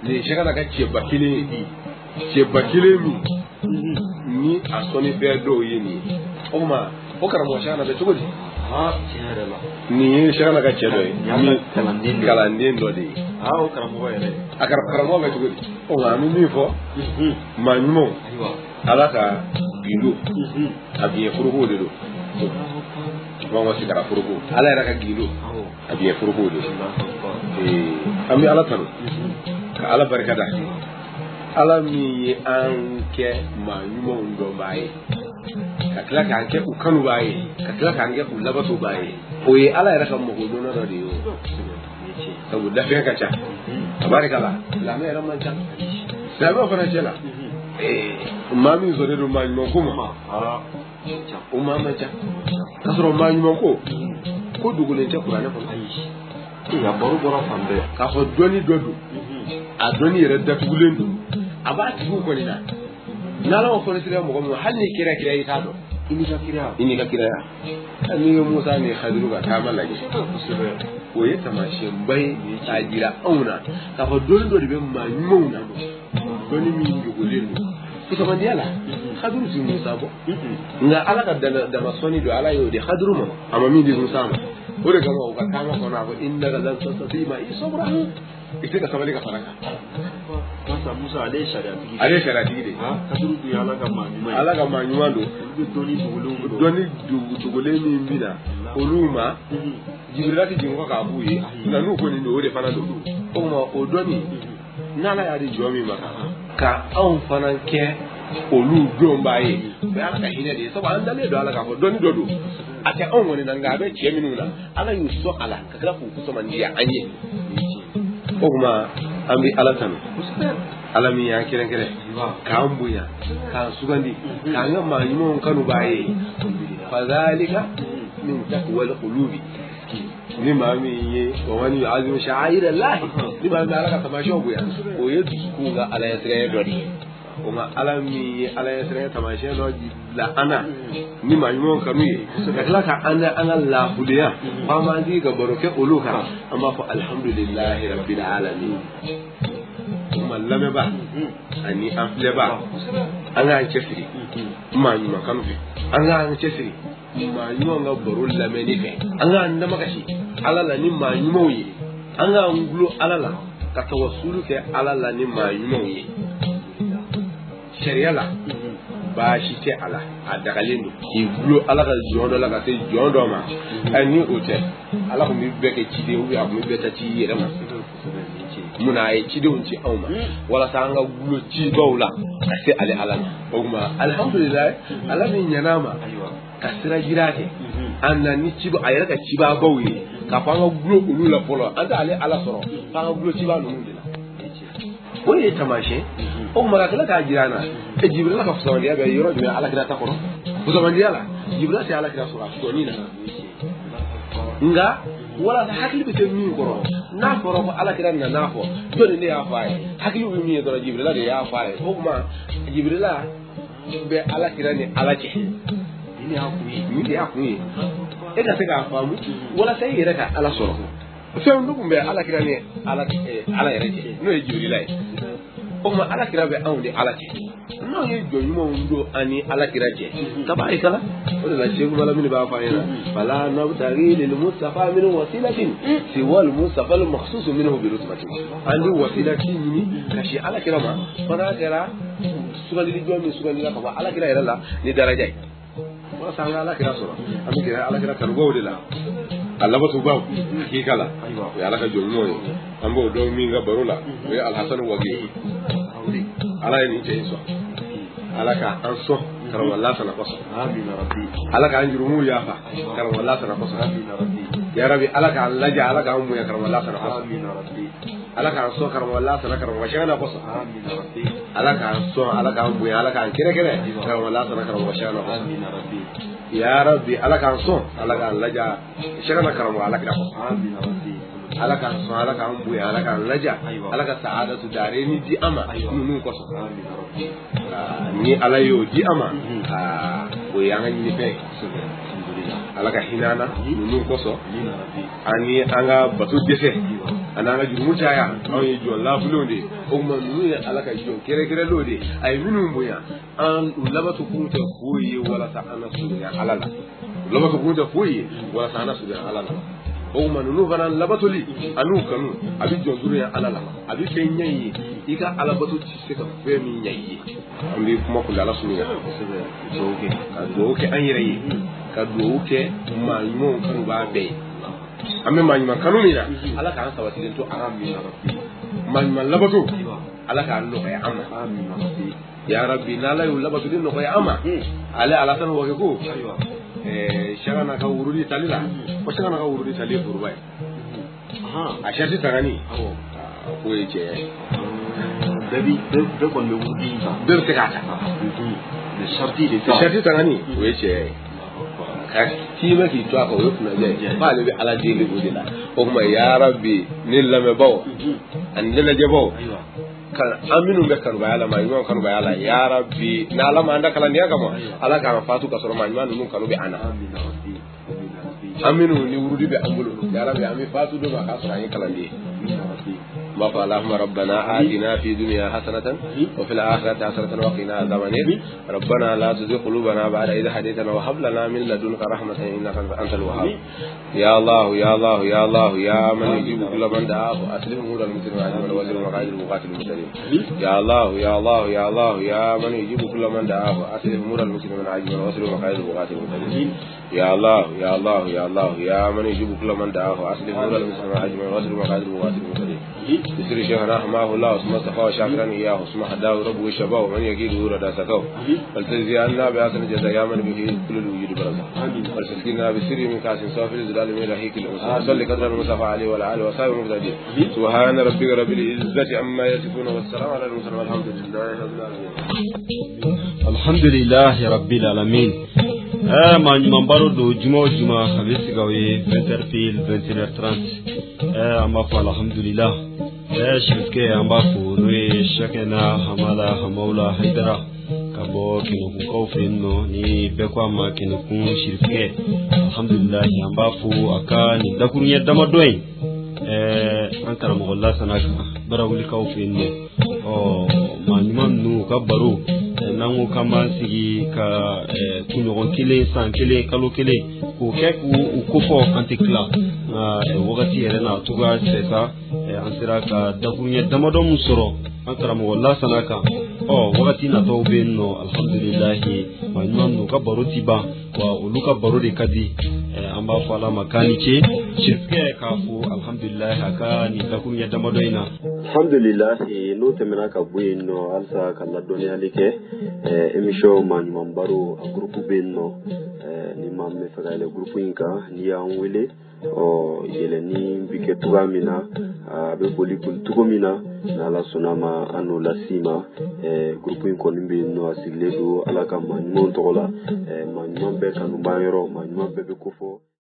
Speaker 1: nin ye Cheikhana ka cɛba kelen ye cɛba kelen min ni a sɔnni fɛn dɔw ye nin ye o tuma o karamɔgɔ Cheikhana bɛ cogo di
Speaker 2: tiɲɛ yɛrɛ la
Speaker 1: nin ye Cheikhana ka cɛ dɔ ye kalanden dɔ de ye
Speaker 2: o karamɔgɔ yɛrɛ
Speaker 1: a karamɔgɔ bɛ cogo di o nka an bɛ min fɔ maa ɲumanw ala ka gindo a biɲɛ foroko de don b'an ka sigara foroko ala yɛrɛ ka gindo a biɲɛ foroko de don an bɛ ala tanu ka ala barika da ala min ye an kɛ maa ɲumanw dɔnbaa ye ka tila k'an kɛ u kanubaa ye ka tila k'an kɛ u labatobaa ye o ye ala yɛrɛ ka mɔgɔdonna dɔ de ye o sabu dafɛn ka ca a barika la silamɛ yɛrɛ man ca silamɛw fana cɛ la maa min sɔnnen don maa ɲuman ko ma O maa man ca. K'a sɔrɔ maa ɲuman ko ko dogolen tɛ kuranɛ kɔnɔ.
Speaker 2: Ayi. A baro bɔra fan bɛɛ.
Speaker 1: K'a fɔ dɔnni dɔ don. A dɔnni yɛrɛ datugulen don. A b'a tigiw kɔni na. N'Ala ma fɔli sira mɔgɔ min ma, hali n'i kɛra kira ye i t'a dɔn.
Speaker 2: I n'i ka kiraya.
Speaker 1: I n'i ka kiraya. N'i ye Musa ni Hadiru ka taama lajɛ.
Speaker 2: Kosɛbɛ.
Speaker 1: O ye taamasiyɛnba ye k'a jira anw na k'a fɔ dɔnni dɔ de bɛ maa ɲumanw na. Dɔnni min dogolen don. Fusamandiya la, Hadiru ti Musa bɔ. Nka Ala ka damasɔnni don Ala y'o di Hadiru ma, a ma min di Musa ma. O de kama u ka taama kɔnɔ a ko innaka lan tastati'a ma'iya sabra. I tɛ ka sabali ka fara kan.
Speaker 2: Masa Musa ale ye sariyatigi.
Speaker 1: Ale ye sariyatigi de ye.
Speaker 2: Hadiru dun ye Ala ka maa ɲuman ye.
Speaker 1: Ala ka maa ɲuman don.
Speaker 2: Olu bɛ dɔnni dogolenw dɔn.
Speaker 1: Dɔnni dogolen min bɛ na olu ma Jibirila tɛ jigin kɔ k'a b'u ye. Nka n'u kɔni don o de fana don. O tuma o dɔnni n'Ala y'a di jɔn min ma ka anw fana kɛ olu dɔnbaa ye. O ye Ala ka hinɛ de ye. Sabu an dalen don Ala k'a fɔ dɔnni dɔ don. A tɛ anw kɔni na nka a bɛ cɛ minnu na Ala y'u sɔn a la ka tila k'u kusamandiya an ye. O tuma an bɛ Ala tanu. Ala min y'an kɛrɛnkɛrɛn k'an bonya k'an sugandi k'an ka maa ɲumanw kanubaa ye. Fadhalika min taqwal qulubi. Ni maa min ye wa man yu'azzim sha'aira llahi, ni maa min Ala ka taamasiyɛnw bonya, o ye dusukun ka Ala ɲɛsiranya dɔ de ye. O ma Ala min ye Ala ɲɛsiranya taamasiyɛn dɔ bila an na ni maa ɲumanw kanu ye, ka tila ka an an ka lafudeya, an b'an sigi ka baro kɛ olu kan, an b'a fɔ alhamdulillahi rabbil alamin. O ma lamɛnbaa ani an filɛbaa, an k'an cɛsiri maa ɲuman kanu fɛ, an k'an cɛsiri maa ɲumanw ka baro lamɛnni fɛ, an k'an damakasi Ala la ni maa ɲumanw ye, an k'an gulo Ala la ka tawasulu kɛ Ala la ni maa ɲumanw ye. Sariya la baasi tɛ a la, a dagalen don k'i gulo Ala ka jɔn dɔ la ka se jɔn dɔ ma. Ni o tɛ, Ala tun bɛ bɛɛ kɛ ciden ou bien a tun bɛ bɛɛ ta ci i yɛrɛ ma. Munna a ye cidenw ci anw ma walasa an ka gulo cibaw la ka se ale Ala ma. O tuma alihamudulilayi, Ala min ɲɛna ma ka sira jira kɛ an na ni ciba a yɛrɛ ka cibabaw ye k'a fɔ an ka gulo olu la fɔlɔ, an tɛ ale Ala sɔrɔ f'an ka gulo ciba ninnu de la. O de ye taamasiyɛn. O tuma ka tila k'a jira an na Jibirila ka fusamandiya bɛ yɔrɔ jumɛn Ala kira ta kɔrɔ? Fusamandiya la Jibirila tɛ Ala kira sɔrɔ a sɔnni na, nka walasa hakili bɛ se min kɔrɔ, n'a fɔra ko Ala kira nana fɔ jɔnni ne y'a fɔ a ye, hakili bɛ min ye dɔrɔn Jibirila de y'a fɔ a ye. O tuma Jibirila bɛ Ala kira ni Ala cɛ. Nin de y'a kun ye. E ka se k'a faamu walasa i yɛrɛ ka Ala sɔrɔ. Fɛn dɔ tun bɛ Ala kira ni Ala yɛrɛ cɛ, n'o ye Jibirila ye. O tuma Ala kira bɛ anw ni Ala cɛ. N'anw ye jɔn ɲumanw don an ni Ala kira cɛ, tabarikala. O de la Seku Malamini b'a fɔ an ɲɛna, fala nabtaghi lil Mustafa min wasilatin siwa al Mustafa al makhsus minhu bi rutbatin. An bɛ wasilati ɲini ka si Ala kira ma, fo n'a kɛra sugandili jɔn min sugandila ka bɔ Ala kira yɛrɛ la ni daraja ye. Walasa an ka Ala kira sɔrɔ, an bɛ gɛrɛ Ala kira kanubaw de la, a labatobaw hakika la, o ye Ala ka jɔn ɲumanw ye. An b'o dɔn min ka baro la, o ye Alhassan Wage. Ala ye nin cɛ in sɔn, Ala ka an sɔn karamɔgɔ Lasana kosɔn, Ala k'an jurumuw yafa karamɔgɔ Lasana kosɔn, ya Rabi Ala k'an laja, Ala k'an bonya karamɔgɔ Lasana kosɔn, Ala k'an sɔn karamɔgɔ Lasana karamɔgɔ Sɛkɛna kosɔn, Ala k'an sɔn, Ala k'an bonya, Ala k'an kɛrɛkɛrɛ karamɔgɔ Lasana karamɔgɔ Sɛkɛna kosɔn, ya Rabi Ala k'an sɔn, Ala k'an laja Sɛkɛna karamɔgɔ Ala kira kosɔn, Ala k'an sɔn, Ala k'an bonya, Ala k'an laja, Ala ka saadatu daareni di an ma ninnu kosɔn. Ni Ala y'o di an ma, o ye an ka ɲinifɛn ye. Ala ka hinɛ an na ninnu kosɔn, ani an ka bato dɛsɛ, ani an ka jurumu caya. Anw ye jɔn laafulenw de ye. O tuma ninnu ye Ala ka jɔn kɛrɛnkɛrɛnlenw de ye. A ye minnu bonya, an u labato kun tɛ foyi ye walasa an na surunya Ala la. U labato kun tɛ foyi ye walasa an na surunya Ala la. O tuma ninnu fana labatoli an'u kanu, a bɛ jɔn surunya Ala la, a bɛ fɛn ɲɛ i ye, i ka alabato tɛ se ka fɛn min ɲɛ i ye. An bɛ kuma kun ala surunya, ka dugawu kɛ an yɛrɛ ye, ka dugawu kɛ maa ɲumanw kanubaa bɛɛ ye. An bɛ maa ɲuman kanu min na, Ala k'an sabatilen to a la. Maa ɲuman labato, Ala k'an nɔgɔya an ma. Ya Rabbi, n'Ala y'o labatoli nɔgɔya an ma, ale Alassane Wage ko Sɛkɛna ka wurudi tali la, ko Sɛkɛna ka wurudi tali ye foroba ye. A sariti tangani, k'o ye tiɲɛ ye.
Speaker 2: Bɛɛ kɔni bɛ wurudi in ta.
Speaker 1: Bɛɛ bɛ se k'a ta. Sariti tangani o ye cɛya ye. Ka tiimɛ k'i to a kan o ye kunnadiya ye. K'ale bɛ Ala deli o de la. O tuma yarabi ne lamɛnbaaw ani ne lajɛbaaw, an minnu bɛ kanubaya la, maa ɲuman kanubaya la, yarabi n'Ala m'an da kalandenya kama, Ala k'an fatu ka sɔrɔ maa ɲuman ninnu kanu bɛ an na. An minnu ni wurudi bɛ an bolo, yarabi an bɛ fatu don ma k'a sɔrɔ an ye kalanden ye. N b'a fɔ Allahumma rabbana atina fi dunya hasanatan wa fil akhirati hasanatan wa qina adhaban nar. Rabbana la tuzigh qulubana ba'da idh hadaytana wa hab lana min ladunka rahmatan innaka antal wahhab. Ya Allah ya Allah ya Allah ya man yujibu kulla man da'ahu aslim umur al-muslimin wal wazir wa qa'id al-muqatil muslimin. Ya Allah ya Allah ya Allah ya man yujibu kulla man da'ahu aslim umur al-muslimin wal wazir wa qa'id al-muqatil muslimin. Ya Allah ya Allah ya Allah ya man yujibu kulla man da'ahu aslim umur al-muslimin wal wazir wa qa'id al-muqatil muslimin. بسر شيخنا رحمه الله واسمه صفا وشاكرا إياه واسمه هداه ربه الشباب ومن يكيده ردا سكوه. فلتجزي عنا بأحسن جزاء يا من به كل الوجود برزا. ولتسكننا بسر من كاس صافي الزلال من رحيق الأنس. صل قدر المصطفى عليه وعلى آله وصحبه المقتدين. سبحان ربك رب العزة عما يصفون والسلام على المرسلين والحمد لله رب العالمين.
Speaker 2: الحمد لله رب العالمين. Maa ɲuman baro don juma o juma a bɛ sigi aw ye 20h pile 21h30. An b'a fɔ alhamdulillah. Sirikɛ an b'a fo n'o ye Sakɛna Hamala Hamawula Hayidara ka bɔ Kɛnɛkunkaw fɛ yen nɔ, ni bɛɛ ko a ma Kɛnɛkun Sirikɛ. Alhamdulillah an b'a fo a ka nin dakuruɲɛ damadɔ in an karamɔgɔ Lasana kan Barawulikaw fɛ yen nɔ. Ɔ maa ɲuman ninnu u ka baro n'an ko k'an b'an sigi ka kunɲɔgɔn kelen, san kelen, kalo kelen k'o kɛ k'u kofɔ, an tɛ tila. Nka wagati yɛrɛ n'a cogoya fɛ sa, an sera ka dakuruɲɛ damadɔ min sɔrɔ an karamɔgɔ Lasana kan. Ɔ wagati natɔw bɛ yen nɔ, alhamdulilahi maa ɲuman ninnu ka baro ti ban, wa olu ka baro de ka di. An b'a fɔ Ala ma k'a ni ce Sirikɛ k'a fo alhamdulilahi a ka nin dakuruɲɛ damadɔ in na. Alhamdulilahi n'o tɛmɛna ka bɔ yen nɔ, halisa ka ladɔnniyali kɛ émission maa ɲuman baro a groupe bɛ yen nɔ. Ni maa min bɛ fɛ ka yɛlɛ groupe in kan, n'i y'an wele, ɔ yɛlɛnni bɛ kɛ cogoya min na, a bɛ boli boli cogo min na, n'Ala sɔnna ma an n'o las'i ma. Groupe in kɔni bɛ yen nɔ, a sigilen don Ala ka maa ɲumanw tɔgɔ la. Maa ɲuman bɛɛ kanu b'an yɔrɔ, maa ɲuman bɛɛ bɛ ko fɔ.